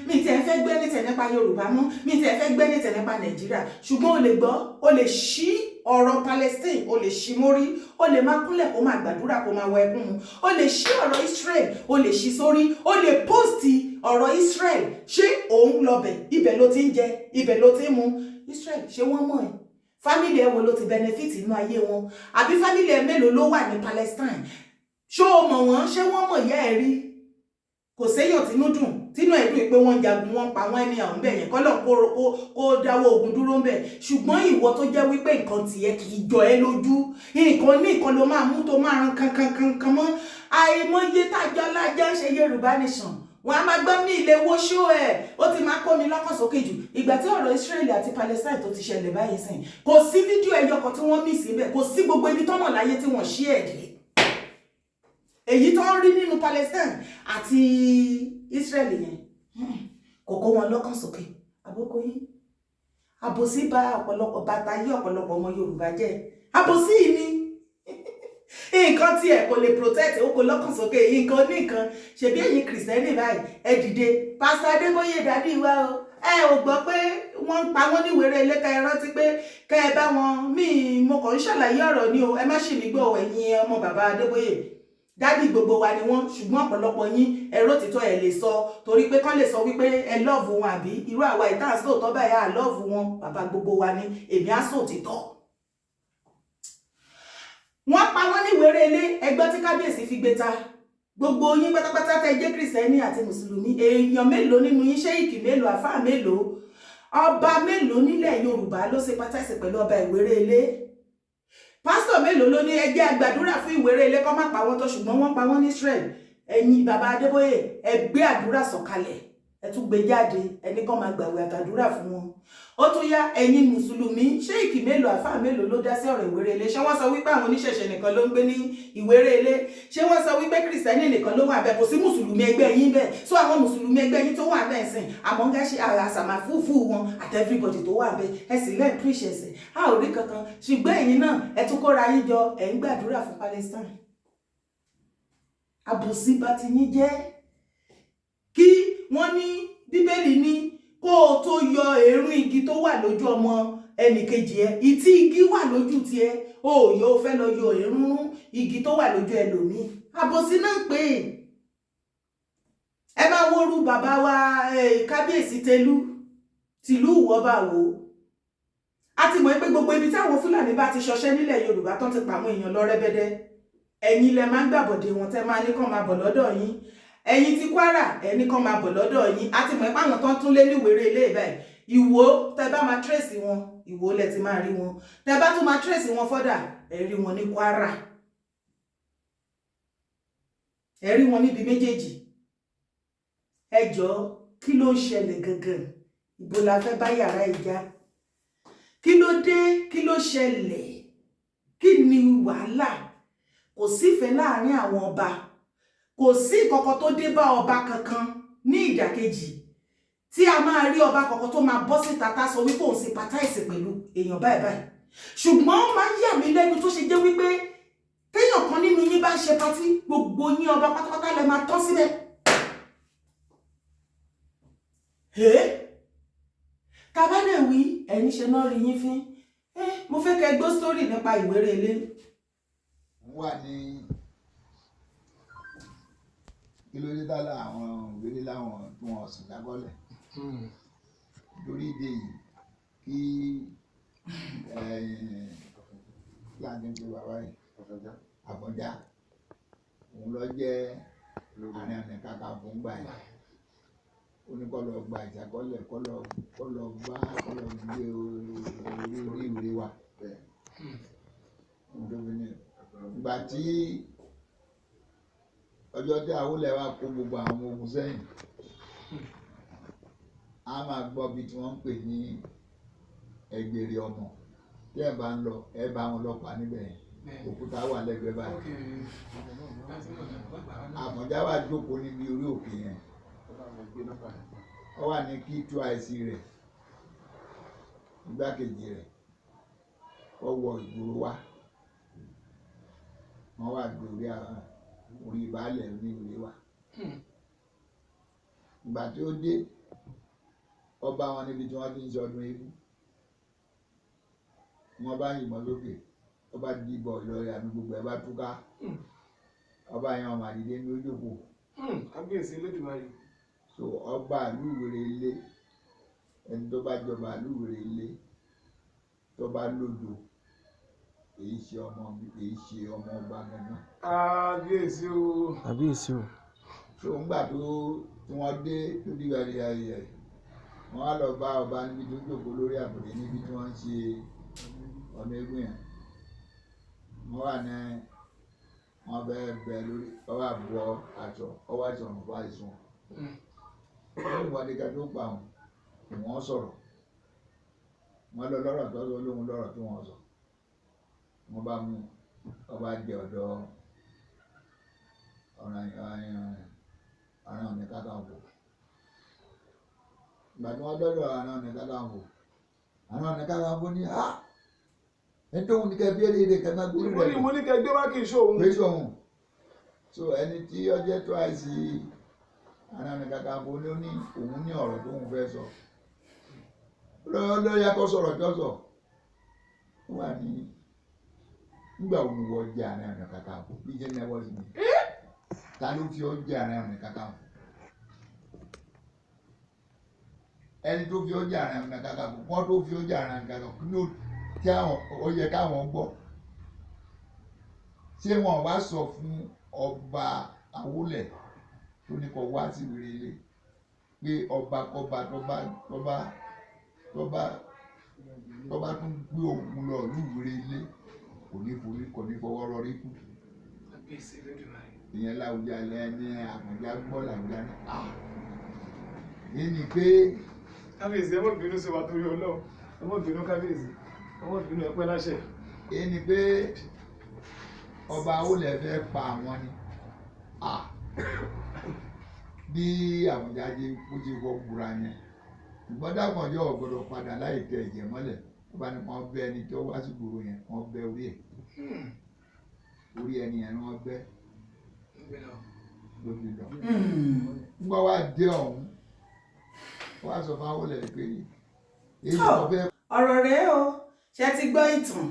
Mi tiẹ̀ fẹ́ gbé nítẹ̀ nípa Yorùbá mọ́, mi tiẹ̀ fẹ́ gbé nítẹ̀ nípa Nàìjíríà. Ṣùgbọ́n o lè gbọ́, o lè ṣí ọ̀rọ̀ Palestine, o lè ṣí mórí, o lè máa kúnlẹ̀ kó máa gbàdúrà, kó máa wọ ẹkún mu. O lè ṣí ọ̀rọ̀ Israel, o lè ṣí sórí, o lè post ọ̀rọ̀ Israel. Ṣé òun lọbẹ̀? Ibẹ̀ ló ti ń jẹ, ibẹ̀ ló ti ń mu. Israel, ṣé wọ́n mọ̀ ẹ́? Family ẹ wo ló ti benefit inú ayé wọn? Àbí family ẹ mélòó ló wà ní Palestine? Ṣó o mọ̀ wọ́n? Ṣé wọ́n mọ̀ ìyá ẹ rí? Kò séyàn tínú dùn, tínú ẹ̀ dùn pé wọ́n jagun, wọ́n pa wọ́n ẹni àwọn bẹ̀ yẹn, kọ́lọ̀ kó dáwọ́ ogun dúró ń bẹ̀. Ṣùgbọ́n ìwọ tó jẹ́ wípé nǹkan tiẹ̀ kì í jọ ẹ́ lójú, nǹkan ní nǹkan ló máa mú tó máa ran kankankankan mọ́. Àìmọye tájọ́ lájọ́ ń ṣe Yorùbá Nation, wọn a máa gbọ́ ní ilé wo ṣó ẹ̀, ó ti máa kó mi lọ́kàn sókè jù. Ìgbà tí ọ̀rọ̀ Israeli àti Palestine tó ti ṣẹlẹ̀ báyìí sìn, kò sí fídíò ẹyọ kan tí wọ́n mì síbẹ̀, kò sí gbogbo ibi tọ́mọ̀ láyé tí wọ́n ṣí ẹ̀ dé. Èyí tó ń rí nínú Palestine àti Israel yẹn kò kó wọn lọ́kàn sókè. Àbókò yín, àbòsí bá ọ̀pọ̀lọpọ̀ bàtà yí ọ̀pọ̀lọpọ̀ ọmọ Yorùbá jẹ́. Àbòsí yìí ni nǹkan tí ẹ kò lè protect, ó kò lọ́kàn sókè nǹkan ní nǹkan. Ṣebí ẹ̀yin Kìrìsìtẹ́nì báyìí, ẹ dìde. Pásítọ̀ Adébóyè, daddy wa o, ẹ ò gbọ́ pé wọ́n ń pa wọ́n ní wèrè ilé? Ká ẹ rántí pé ká ẹ bá wọn míì. Mo kàn ń ṣàlàyé ọ̀rọ̀ ni o, ẹ má ṣì mí gbọ́. Ẹ̀yin ọmọ bàbá Adébóyè, daddy gbogbo wa ni wọ́n, ṣùgbọ́n ọ̀pọ̀lọpọ̀ yín ẹ̀rọ títọ́ ẹ̀ lè sọ, torí pé kán lè sọ wípé ẹ love wọn. Àbí irú àwa ìta àsòótọ́ báyìí, à love wọn. Bàbá gbogbo wa ni, èmi á sòtítọ́. Wọ́n pa wọ́n ní wéré ilé. Ẹgbẹ́ tí kábíyèsí fi gbé ta gbogbo yín pátápátá tẹ́ jẹ́ Kìrìsìtẹ́nì àti Mùsùlùmí, èèyàn mélòó nínú yín, ṣéìkì mélòó, àfáà mélòó, ọba mélòó nílẹ̀ Yorùbá ló ṣe pátásì pẹ̀lú ọba ìwéré ilé? Pásítọ̀ mélòó ló ní ẹjẹ́ àgbàdúrà fún ìwéré ilé kọ́ má pa wọ́n tó? Ṣùgbọ́n wọ́n pa wọ́n ní Israel. Ẹ̀yin bàbá Adébóyè, ẹ gbé àdúrà sọ̀kalẹ̀. Ẹ tún gbé jáde, ẹni kan máa gbàwé àtàdúrà fún wọn. Ó tún yá, ẹ̀yin mùsùlùmí, ṣéìkì mélòó, àfáà mélòó ló dá sí ọ̀rọ̀ Ìwéré Ilé? Ṣé wọ́n sọ wípé àwọn oníṣẹ̀ṣẹ̀ nìkan ló ń gbé ní Ìwéré Ilé? Ṣé wọ́n sọ wípé kìrìsìtẹ́nì nìkan ló wà bẹ́ẹ̀? Kò sí mùsùlùmí ẹgbẹ́ yín bẹ́ẹ̀? So àwọn mùsùlùmí ẹgbẹ́ yín tó wà bẹ́ẹ̀ sìn àmọ́ngá ṣe àṣàmàfúfú wọn àti everybody tó wà bẹ́ẹ̀, ẹ sì lẹ́ẹ̀ preach ẹ̀sìn, a ò rí kankan. Ṣùgbọ́n ẹ̀yin náà, ẹ tún kóra yín jọ, ẹ̀ ń gbàdúrà fún Palestine. Àbòsí bá ti yín jẹ́. Kí wọ́n ní Bíbélì ní kó o tó yọ èrún igi tó wà lójú ọmọ ẹnìkejì ẹ, ìtí igi wà lójú tiẹ̀ o ò yọ, o fẹ́ lọ yọ èrún igi tó wà lójú ẹlòmíì. Àbòsí náà ń pè é. Ẹ máa wóoru bàbá wa, kábíyèsí Tẹlú tìlú Ìwọ́bà wò. A ti mọ̀ pé gbogbo ibi táwọn Fúlàní bá ti ṣọṣẹ́ nílẹ̀ Yorùbá tán, ti pa àwọn èèyàn lọ rẹ́bẹ́dẹ́, ẹ̀yin lẹ máa ń gbàbọ̀dé wọn, tẹ́ máa ní kàn máa bọ̀ lọ́dọ̀ yín. Ẹ̀yin ti Kwara, ẹni kàn máa bọ̀ lọ́dọ̀ yín. A ti mọ̀ pé àwọn tán tún lé níwèrè ilé ìbáyìí, Ìwó, tẹ́ bá máa trace wọn, Ìwó lẹ ti máa rí wọn. Tẹ́ bá tún máa trace wọn further, ẹ rí wọn ní Kwara, ẹ rí wọn níbi méjèèjì. Ẹ jọ̀ọ́, kí ló ń ṣẹlẹ̀ gangan? Ibo la fẹ́ bá yàrá ìjà? Kí ló dé? Kí ló ṣẹlẹ̀? Kí ni wàhálà? Kò sífẹ̀ẹ́ láàrin àwọn ọba, kò sí ìkọ̀kọ̀ tó dé bá ọba kankan. Ní ìdàkejì, tí a máa rí ọba kankan tó máa bọ́ síta tá sọ wípé òun sympathize pẹ̀lú èèyàn báyìí báyìí. Ṣùgbọ́n ó máa ń yà mí lẹ́nu tó ṣe jẹ́ wípé téèyàn kan nínú yín bá ń ṣe party, gbogbo yín ọba pátápátá lẹ máa tán síbẹ̀. Tá bá dẹ̀ wí, ẹni ṣe náà rí yín fín. Mo fẹ́ kẹ́ gbọ́ sítórì nípa Ìwéré Ilé. Wà ní kí ló dé tálà àwọn òwéré láwọn tí wọn sùn lágọ́lẹ̀ lórí ìdí èyí kí láti ń pe bàbá yìí Àfọ̀njá, òun lọ jẹ́ Ààrẹ Ọ̀nà Kakanfò ńgbà yìí. Ó ní kó lọ gba ìṣàkọọ́lẹ̀, kó lọ bá kó lọ gbé orí orí ìwé wa ìgbà tí ọjọ́ tí Awólẹ̀ wá kó gbogbo àwọn ọmọ ogun sẹ́yìn. A máa gbọ́ bí tí wọ́n ń pè ní Ẹgbẹ̀rẹ̀ ọ̀nà. Tí ẹ bá ń lọ, ẹ bá wọn ọlọ́pàá níbẹ̀ yẹn, òkúta wà lẹ́gbẹ̀ẹ́ báyìí. Àfọ̀njá wà jókòó níbi orí òkè yẹn. Ó wà ní kí tú àìsí rẹ̀, igbákejì rẹ̀, kó wọ ìgboro wá. Wọ́n wà gbé orí orí baálẹ̀ ní ìwé wa. Ìgbà tí ó dé, ọba wọn níbi tí wọ́n ti ń ṣọdún eégún. Wọ́n bá yìnbọn sókè, ọba dìbò Ìlọrin àmì gbogbo ẹ̀ bá túká. Ọba yẹn ọmọ àdìdé ní ojókòó. Kábíyèsí Olódùmarè. So ọba ìlú Ìwéré Ilé, ẹni tó bá jọba ìlú Ìwéré Ilé, tó bá lójo, èyí ṣe ọmọ, èyí ṣe ọmọ ọba gangan. Kábíyèsí o. Kábíyèsí o. So ńgbà tó tí wọ́n dé tó di ìwà rẹ̀, wọ́n á lọ bá ọba níbi tó jókòó lórí àpèrè, níbi tí wọ́n ń ṣe ọ̀nà eégún yẹn. Wọ́n wà ní wọ́n fẹ́ bẹ lórí ọwọ́ àbọ̀ aṣọ ọwọ́ àìsàn ọ̀nà fún àìsàn wọ́n ní wọ́n ká tó pa òun, wọ́n sọ̀rọ̀. Wọ́n lọ lọ́rọ̀ tó sọ lóhun lọ́rọ̀ tí wọ́n sọ. Wọ́n bá mú ọba jẹ ọ̀dọ̀ Ààrẹ Ọ̀nà Kakanfò. Ìgbà tí wọ́n dọ́dọ̀ Ààrẹ Ọ̀nà Kakanfò, Ààrẹ Ọ̀nà Kakanfò ní á ẹni tó ń ní kẹ́ bí eré kẹ́ máa gbórí Mo ní rẹ̀ mo ní kẹ́ gbé wá, kì í ṣe òun. Pé sóhun. So ẹni tí ọjọ́ tó àìsí Ààrẹ Ọ̀nà Kakanfò ní ó ní òun ní ọ̀rọ̀ tó ń fẹ́ sọ ló yẹ kó sọ̀rọ̀ tó sọ. Ó wà ní nígbà wo ni wọ́n jẹ́ Ààrẹ Ọ̀nà Kakanfò? Bí jẹ́ náwó sí mi, ta ló fi ọ́ jẹ́ Ààrẹ Ọ̀nà Kakanfò? Ẹni tó fi ọ́ jẹ́ Ààrẹ Ọ̀nà Kakanfò, wọ́n tó fi ọ́ jẹ́ Ààrẹ Ọ̀nà Kakanfò, kí ló tí àwọn ó yẹ káwọn gbọ́? Ṣé wọn wá sọ fún ọba Awólẹ̀ tó ní kó wá sí Ìwéré Ilé pé ọba kọba tó bá tún gbé òun lọ ìlú Ìwéré Ilé, kò ní forí, kò ní fọwọ́ rọrí kú? Kábíyèsí Olódùmarè. Ìyẹn Láwùjalẹ̀ ní Àfọ̀njá gbọ́. Làwùjá ní à Èyí ni pé Kábíyèsí, ẹ má bínú sí wa torí Ọlọ́run. Ẹ má bínú, kábíyèsí, ẹ má bínú, ẹ pẹ́ láṣẹ. Èyí ni pé ọba Awólẹ̀ fẹ́ pa àwọn ni. Ah, bí Àfọ̀njá ṣe kó ṣe wọ gbura yẹn, ṣùgbọ́n Dákànjọ́ ò gbọ́dọ̀ padà láì tẹ ẹ̀jẹ̀ mọ́lẹ̀. Ó bá ní kàn bẹ́ ẹni tó wá sí gbòòrò yẹn, kàn bẹ́ orí ẹ̀, orí ẹni yẹn ni wọ́n bẹ́ ló fi lọ. Nígbà wá dé ọ̀hún, wọ́n á sọ fún Awólẹ̀ pé èyí tó fẹ́ Ọ̀rọ̀ rèé o. Ṣe ti gbọ́ ìtàn?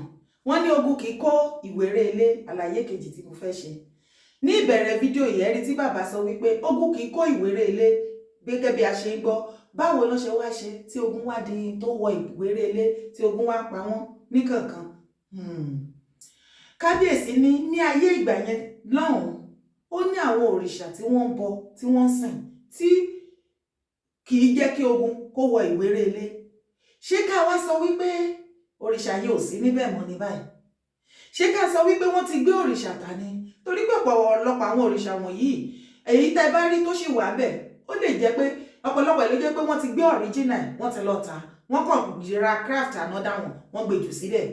Wọ́n ní ogun kì í kó ìwéré ilé. Àlàyé kejì tí mo fẹ́ ṣe ní ìbẹ̀rẹ̀ fídíò yìí, ẹ rí tí bàbá sọ wípé ogun kì í kó ìwéré ilé. Gẹ́gẹ́ bí a ṣe ń gbọ́, báwo ló ṣe wá ṣe tí ogun wá di tó wọ ìwéré ilé, tí ogun wá pa wọ́n níkànkan? Kábíyèsí ní ayé ìgbà yẹn lọ́hùn-ún, ó ní àwọn òrìṣà tí wọ́n ń bọ, tí wọ́n ń sìn, tí kì í jẹ́ kí ogun kó wọ ìwéré ilé. Ṣé ká wá sọ wípé òrìṣà yìí ò sí níbẹ̀ mọ́ ní báyìí? Ṣé ká sọ wípé wọ́n ti gbé òrìṣà ta ni? Torí pé ọ̀pọ̀lọpọ̀ àwọn òrìṣà wọ̀nyí, èyí tẹ́ bá rí tó sì wà bẹ̀, ó lè jẹ́ pé ọ̀pọ̀lọpọ̀ ló jẹ́ pé wọ́n ti gbé original, wọ́n ti lọ ta, wọ́n kàn ra craft another one, wọ́n gbé jù síbẹ̀.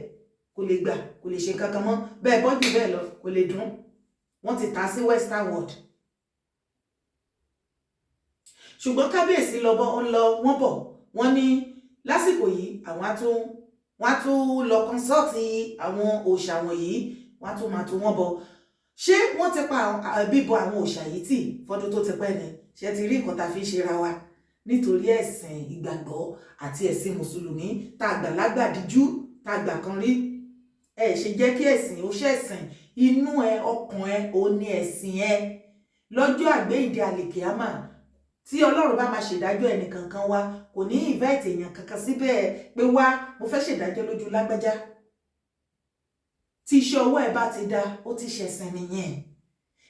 Kò lè gbà, kò lè ṣe kankan mọ́ bẹ́ẹ̀, bọ́jú bẹ́ẹ̀ lọ, kò lè dún. Wọ́n ti ta sí western world. Ṣùgbọ́n kábíyèsí lọ bọ́ ń lọ, wọ́n bọ̀, wọ́n ní lásìkò yìí àwọn á tún, wọ́n á tún lọ consult àwọn òòṣà wọ̀nyí, wọ́n á tún máa tún wọ́n bọ. Ṣé wọ́n ti pa bíbọ àwọn òòṣà yìí tì fọdún tó ti pẹ́ ni? Ṣé ti rí nǹkan tá a fi ń ṣera wa nítorí ẹ̀sìn ìgbàgbọ́ àti ẹ̀sìn mùsùlùmí tá a gbà lágbàdíjú, tá a gbà kan rí? Ẹ ṣe jẹ́ kí ẹ̀sìn ó ṣẹ̀sìn inú ẹ, ọkàn ẹ, ò ní ẹ̀sìn ẹ. Lọ́jọ́ àgbéyìnde àlèkèámà, tí Ọlọ́run bá máa ṣèdájọ́ ẹnìkankan wa, kò ní invite èèyàn kankan síbẹ̀ pé, "Wá, mo fẹ́ ṣèdájọ́ lójú lágbájá." Tí iṣẹ́ ọwọ́ ẹ bá ti da, ó ti ṣẹ̀sìn nìyẹn.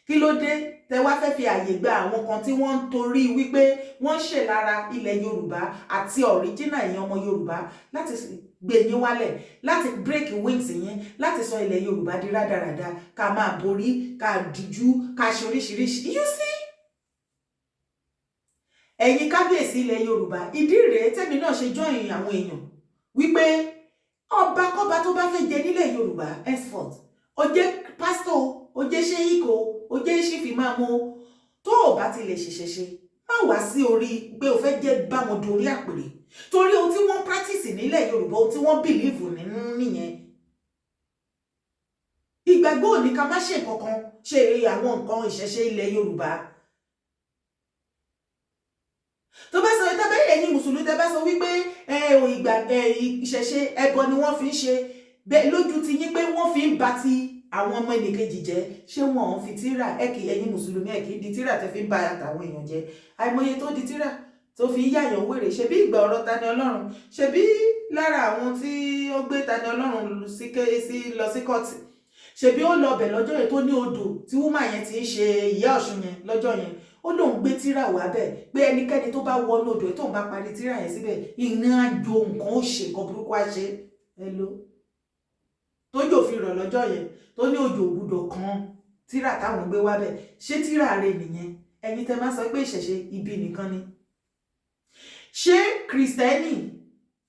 Kí ló dé tẹ wá fẹ́ fi àyè gba àwọn kan tí wọ́n ń torí wípé wọ́n ń ṣèlára ilẹ̀ Yorùbá àti original èèyàn ọmọ Yorùbá láti gbé yín wálẹ̀, láti break wings yín, láti sọ ilẹ̀ Yorùbá di rádaràda, ká máa borí, ká díjú, ká ṣe oríṣiríṣi? You see, ẹ̀yin kábíyèsí ilẹ̀ Yorùbá, ìdí rèé tẹ́mi náà ṣe join àwọn èèyàn wípé ọba kọ́ba tó bá fẹ́ jẹ nílẹ̀ Yorùbá henceforth, ó jẹ́ pásítọ̀, ó jẹ́ ṣéyíkò, ó jẹ́ ṣífìmáàmù, tó o bá ti lè ṣiṣẹ́ ṣe, má wá sí orí pé o fẹ́ jẹ́ bá wọn dorí àpèrè, torí ohun tí wọ́n practice nílẹ̀ Yorùbá, ohun tí wọ́n believe nínú nìyẹn. Ìgbàgbọ́ ò ní ká má ṣe nǹkan kan, ṣe àwọn nǹkan ìṣẹ̀ṣe ilẹ̀ Yorùbá. Tó bá sọ tẹ́bẹ́, ẹ̀yin mùsùlùmí, tẹ́ bá sọ wípé ẹ ò ìgbà ẹ ìṣẹ̀ṣe ẹbọ ni wọ́n fi ń ṣe bẹ́ẹ̀ lójú ti yín, pé wọ́n fi ń ba ti àwọn ọmọ ẹnìkejì jẹ́, ṣé wọn ò fi tíra ẹ kì í? Ẹ̀yin mùsùlùmí, ẹ kì í di tíra tẹ́ fi ń ba àtàwọn èèyàn jẹ́. Àìmọye tó di tíra tó fi ń yàyàn wèrè. Ṣe bí ìgbà ọ̀rọ̀ Tani Ọlọ́run, ṣe bí lára àwọn tí ó gbé Tani Ọlọ́run sí lọ sí kóòtù, ṣebí ó lọ bẹ̀ lọ́jọ́ yẹn tó ní odò tí woman yẹn ti ń ṣe ìyá Ọ̀ṣun yẹn lọ́jọ́ yẹn, ó lóun gbé tíra wá bẹ̀ pé ẹnikẹ́ni tó bá wọnú odò tóun bá parí tíra yẹn síbẹ̀, ìrìn àjò nǹkan ó ṣe, nǹkan burúkú á ṣe ẹ ló tójò fi rọ̀ lọ́jọ́ yẹn, tó ní òjò ògbúdọ̀ kan tíra táwọn gbé wá bẹ̀. Ṣé tíra rẹ̀ nìyẹn? Ẹ̀yin tẹ́ máa sọ pé ìṣẹ̀ṣe ibi nìkan ni, ṣé kìrìsìtẹ́nì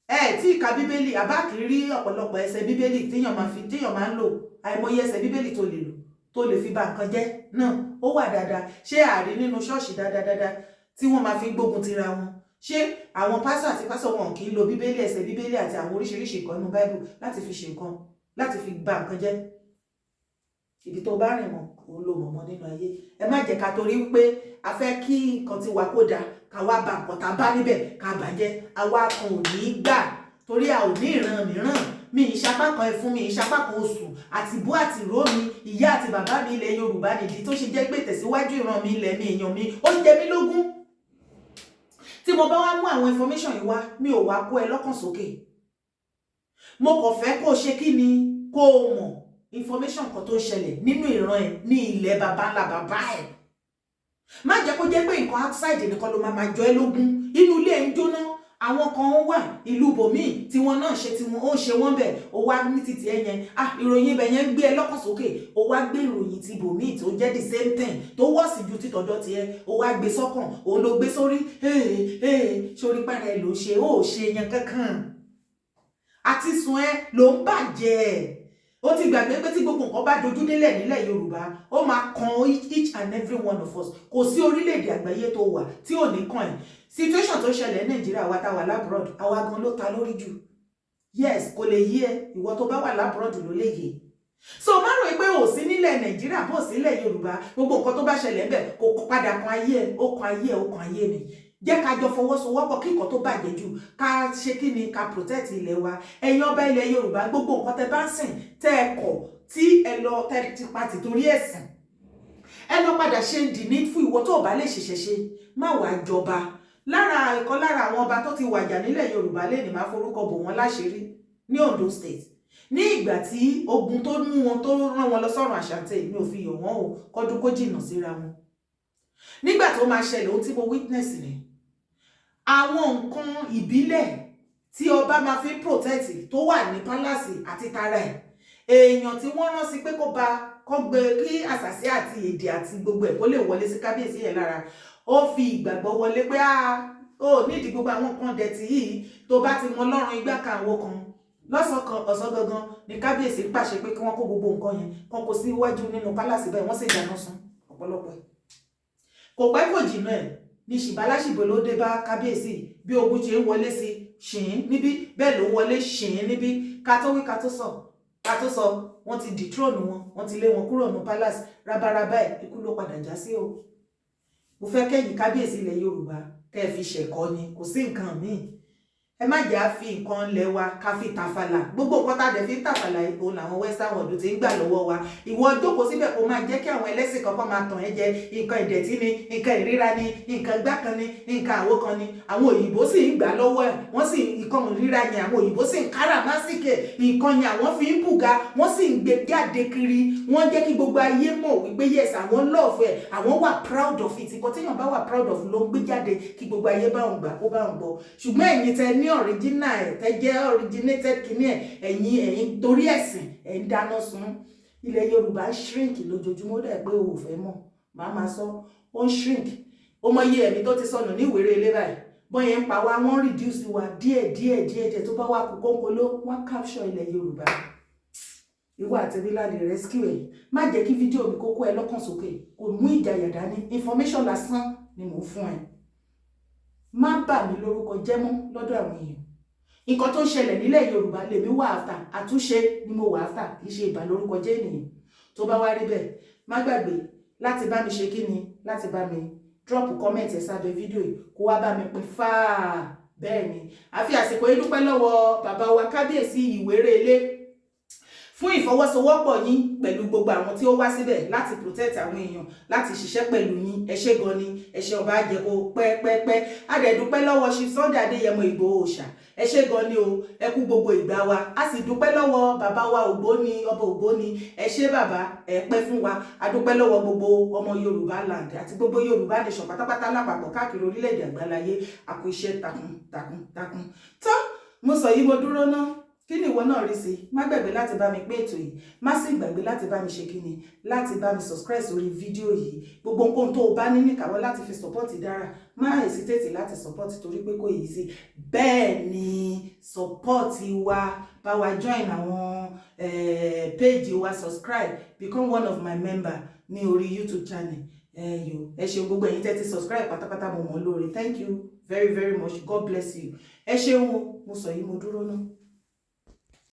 ẹ tí ìka Bíbélì àbá kì í rí ọ̀pọ̀lọpọ̀ ẹsẹ̀ Bíbélì téèyàn máa fi, téèyàn máa ń lò? Àìmọye ẹsẹ̀ Bíbélì tó lè lò, tó lè fi ba nǹkan jẹ́ náà, ó wà dáadáa. Ṣé àrí nínú ṣọ́ọ̀ṣì dáadáa dáadáa tí wọ́n máa fi gbógun tira wọn? Ṣé àwọn pásọ̀ àti pásọ̀ wọn kì í lo Bíbélì, ẹsẹ̀ Bíbélì àti àwọn oríṣiríṣi nǹkan nínú Báíbù láti fi ṣe nǹkan, láti fi ba nǹkan jẹ́? Ibi tó bá rìn mọ́ òun ló mọ̀ mọ́ nínú ayé. Ẹ má jẹ́ ká torí wípé a fẹ́ kí nǹkan ti wà kó dáa, ká wá ba nǹkan tá a bá níbẹ̀, ká bàjẹ́. Àwa kan ò ní í gbà, torí a ò ní ìran mìíràn. Mi ìṣapá kan ẹfun, mi ìṣapá kan oṣù àti bó àti ró mi, ìyá àti bàbá mi ilẹ̀ Yorùbá. Nìdí tó ṣe jẹ́ pé tẹ̀síwájú ìran mi, ilẹ̀ mi, èèyàn mi, ó jẹ mí lógún. Tí mo bá wá mú àwọn information yìí wá, mi ò wá kó ẹ lọ́kàn sókè. Mo kàn fẹ́ kó o ṣe kí ni, kó o mọ̀ information kan tó ń ṣẹlẹ̀ nínú ìran ẹ̀ ní ilẹ̀ baba ńlá bàbá ẹ̀. Má jẹ́ kó jẹ́ pé nǹkan outside nìkan ló máa máa jọ ẹ́ lógún. Inú ilé ẹ̀ ń jóná. Àwọn kan wà ìlú bòmíì tí wọn náà ṣe tí wọn ó ṣe wọn bẹ̀. Ó wá ní títì ẹ yẹn, ah, ìròyìn ibẹ̀ yẹn ń gbé ẹ lọ́kàn sókè. Ó wá gbé ìròyìn ti bòmíì tó jẹ́ the same thing, tó worse ju títọ̀dọ̀ tiẹ̀, ó wá gbé sọ́kàn, òun ló gbé sórí. Ee ee, sórí para ẹ ló ṣe, ó ṣe yẹn kankan àti sùn ẹ ló ń bàjẹ́. Ó ti gbàgbé pé tí gbogbo nǹkan bá dojú délẹ̀ nílẹ̀ Yorùbá, ó máa kan each and every one of us. Kò sí orílẹ̀-èdè àgbáyé tó wà tí ò ní kàn ẹ́. Situation tó ṣẹlẹ̀ ní Nàìjíríà, wa tá wà l'abroad, àwa gan ló ta lórí jù. Yes, kò lè yí ẹ. Ìwọ tó bá wà l'abroad ló lè yé. So má rò pé ò sí nílẹ̀ Nàìjíríà, bó sílẹ̀ Yorùbá, gbogbo nǹkan tó bá ṣẹlẹ̀ ńbẹ̀ kò padà kan ayé ẹ. Ó kan ayé ẹ, ó kan ayé mi. Jẹ́ ká jọ fọwọ́sowọ́pọ̀ kí nǹkan tó bàjẹ́ jù, ká ṣe kí ni, ká protect ilẹ̀ wa. Ẹ̀yin ọba ilẹ̀ Yorùbá, gbogbo nǹkan tẹ́ bá ń sìn, tẹ́ ẹ kọ̀, tí ẹ lọ tẹ́ ti pa tìtorí ẹ̀sìn, ẹ lọ padà ṣe the needful. Ìwọ tó o bá lè ṣẹ̀ṣẹ̀ ṣe, má wàá jọba. Lára ìkan lára àwọn ọba tó ti wàjà nílẹ̀ Yorùbá lè ní máa forúkọ bò wọ́n láṣìírí ní Ondo State, ní ìgbà tí ogun tó mú wọn, tó rán wọn lọ sọ́run àṣàntẹ̀, mi ò fi yọ̀ wọ́n o, kọ́dún kó jìnnà síra wọn. Nígbà tó máa ṣẹlẹ̀, ohun tí mo witness ni àwọn nǹkan ìbílẹ̀ tí ọba máa fi protect tó wà ní palace àti tara ẹ̀. Èèyàn tí wọ́n rán sí pé kó ba kó gbé kí àṣàṣì àti èdè àti gbogbo ẹ̀ kó lè wọlé sí kábíyèsí yẹn lára, ó fi ìgbàgbọ́ wọlé pé ó nídìí gbogbo àwọn nǹkan dẹ̀tí yìí, tó bá ti mọ Ọlọ́run igbá kan àwo kan. Lọ́sàn kan, ọ̀sán gangan ni kábíyèsí pàṣẹ pé kí wọ́n kó gbogbo nǹkan yẹn kán kó síwájú nínú palace bẹ́ẹ̀. Wọ́n sì dáná sun ọ̀pọ̀lọpọ̀ ẹ̀. Kò pẹ́ kò jìnnà ẹ̀ ní ṣìbáláṣìbò ló dé bá kábíyèsí. Bí ogun ṣe ń wọlé sí ṣìn níbí, bẹ́ẹ̀ ló ń wọlé ṣìn níbí. Ká tó wí, ká tó sọ, wọ́n ti dethrone wọn, wọ́n ti lé wọn kúrò ní palace. Rábárábá ẹ̀, ikú ló padà já sí o. Mo fẹ́ kẹ́yìn kábíyèsí ilẹ̀ Yorùbá kẹ́ ẹ fi ṣẹ̀kọ́ ni, kò sí nǹkan míì. Ẹ má jẹ́ á fi nǹkan lẹ̀ wa ká fi tàfàlà. Gbogbo nǹkan tá a dẹ̀ fi ń tàfàlà, òun làwọn western world ti ń gbà lọ́wọ́ wa. Ìwọ jókòó síbẹ̀, kó máa jẹ́ kí àwọn ẹlẹ́sìn kankan máa tàn ẹ́ jẹ. Nǹkan ìdẹ̀tí ni, nǹkan ìríra ni, nǹkan gbá kan ni, nǹkan àwo kan ni. Àwọn òyìnbó sì ń gbà lọ́wọ́ ẹ̀. Wọ́n sì nǹkan ìríra yẹn, àwọn òyìnbó sì ń káràmásìkè nǹkan yẹn, àwọn fi ń bùgà, wọ́n sì ń gbé jáde kiri. Wọ́n jẹ́ kí gbogbo ayé mọ̀ wípé yes, àwọn love ẹ̀, àwọn wà proud of it. Nǹkan téèyàn bá wà proud of ló ń gbé jáde kí gbogbo ayé bá òun gbà, kó bá òun gbọ́. Ṣùgbọ́n ẹ̀yin tẹ ní original ẹ̀, tẹ jẹ́ originated kìíní ẹ̀, ẹ̀yin torí ẹ̀sìn ẹ̀ ń dáná sun ilẹ̀ Yorùbá. Ń shrink lójoojúmọ́. Ó dẹ̀ pé o ò fẹ́ mọ̀, màá máa sọ, ó ń shrink. Ó mọ iye ẹ̀mí tó ti sọnù ní ìwéré ilé báyìí. Bọ́n yẹn ń pa wá, wọ́n reduce wa díẹ̀ díẹ̀ díẹ̀ díẹ̀. Tó bá wà kú kónkóló, wọ́n capture ilẹ̀ Yorùbá. Ìwọ àti bí láti rescue ẹ̀. Má jẹ́ kí fídíò mi kó kó ẹ lọ́kàn sókè. Kò mú ìjàyà dání, information lásán ni mò ń fún ẹ. Má bà mí lórúkọ jẹ́ mọ́ lọ́dọ̀ àwọn èèyàn. Nǹkan tó ń ṣẹlẹ̀ nílẹ̀ Yorùbá lèmi wà after. Àtúnṣe ni mo wà after, kì í ṣe ìbà lórúkọ jẹ́ ènìyàn. Tó bá wá rí bẹ́ẹ̀, má gbàgbé láti bá mi ṣe kí ni, láti bá mi drop comment ẹ̀ sábẹ́ fídíò yìí, kó wá bá mi pín fáà. Bẹ́ẹ̀ ni, àfi àsìkò yìí dúpẹ́ lọ́wọ́ bàbá wa kábíyèsí Ìwéré Ilé fún ìfọwọ́sowọ́pọ̀ yín pẹ̀lú gbogbo àwọn tí ó wá síbẹ̀ láti protect àwọn èèyàn, láti ṣiṣẹ́ pẹ̀lú yín. Ẹ ṣé gan ni, ẹ ṣé. Ọba àjẹkọ pẹ́pẹ́pẹ́. A dẹ̀ dúpẹ́ lọ́wọ́ Chief Sunday Adéyẹmọ Ìgbòho Òòṣà. Ẹ ṣé gan ni o, ẹ kú gbogbo ìgbà wa. A sì dúpẹ́ lọ́wọ́ bàbá wa Ògbóni, ọba Ògbóni. Ẹ ṣé bàbá, ẹ pẹ́ fún wa. A dúpẹ́ lọ́wọ́ gbogbo ọmọ Yorùbá land àti gbogbo Yorùbá nation pátápátá lápapọ̀ káàkiri orílẹ̀-èdè àgbáláyé. A kú iṣẹ́ takun takun takun. Tó mo sọ yìí, mo dúró ná. Kí ni ìwọ náà rí sí? Má gbàgbé láti bá mi pín ètò yìí. Má sì gbàgbé láti bá mi ṣe kí ni, láti bá mi subscribe sórí fídíò yìí. Gbogbo nǹkan tó o bá ní níkàwọ́ láti fi support dára, má hesitate láti support, torí pé kò easy. Bẹ́ẹ̀ ni, support wa, bá wa join àwọn page wa, subscribe, become one of my member ní orí YouTube channel. Ẹ yo, ẹ ṣeun. Gbogbo ẹ̀yin tẹ́ ti subscribe pátápátá, mo mọ̀ lóore. Thank you very very much. God bless you. Ẹ ṣeun o. Mo sọ yìí, mo dúró náà.